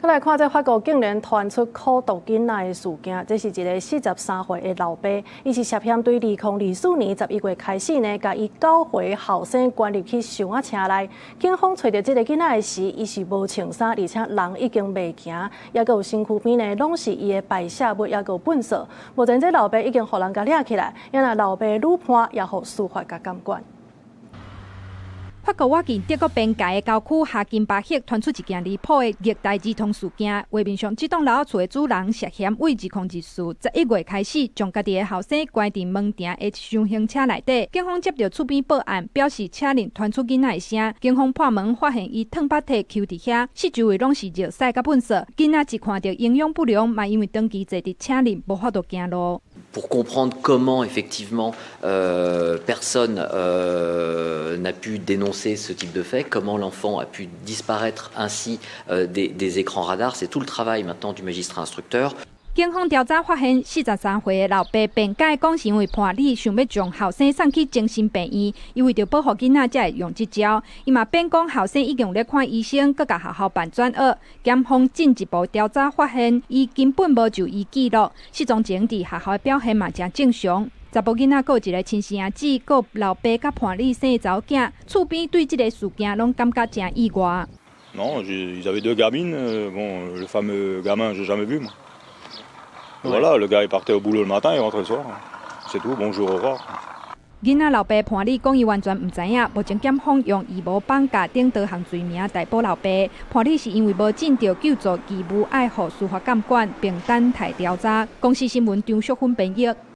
來看，這法國竟然傳出苦毒囡仔的事件。這是一个43歲的老爸，伊是涉嫌對2024年11月開始呢，共伊9歲後生關入去箱仔車內。警方揣著這个囡仔的時，伊是無穿衫，而且人已經袂行，猶閣有身軀邊呢，攏是伊的排泄物，猶閣有糞埽。目前這老爸已經予人共掠起來，啊若老爸女伴也予司法共監管。法國倚近德國邊界的郊區哈金巴赫傳出一件離譜的虐待兒童事件。畫面上，這棟老厝的主人涉嫌對2024十一月開始，將家己的後生關佇門埕的箱型車內底。警方接著出邊報案，表示車內傳出囡仔的聲。警方破門發現伊褪腹體搝佇遐，四周圍攏是尿屎佮糞埽。囡仔一看著營養不良，嘛因為長期坐佇車內無法度行路。 Pour comprendre comment effectivement personne n'a pu dénoncer ce type de fait, comment l'enfant a pu disparaître ainsi des écrans radars, c'est tout le travail maintenant du magistrat instructeur. 警方調查發現，43歲的老爸辯解講，是因為伴侶想欲將後生送去精神病院，伊為著保護囡仔才會用這招。伊嘛辯講後生已經有咧看醫生，閣共學校辦轉學。檢方進一步調查發現，伊根本無就醫記錄，失蹤前佇學校的表現嘛誠正常。查埔囡仔閣有一个親生阿姊，閣有老爸佮伴侶生的查某囝，厝邊對這个事件攏感覺誠意外。 Non, ils avaient deux gamines. Bon, le fameux gamin, j'ai jamais vu, moi. Voilà, le gars, il partait au boulot le matin, il rentrait le soir. C'est tout, bonjour, au revoir. 囡仔老爸伴侶講，伊完全毋知影。目前檢方用預謀綁架等多項罪名逮捕老爸。伴侶是因為無盡著救助義務，愛予司法監管，並等待調查。公視新聞張淑芬編譯。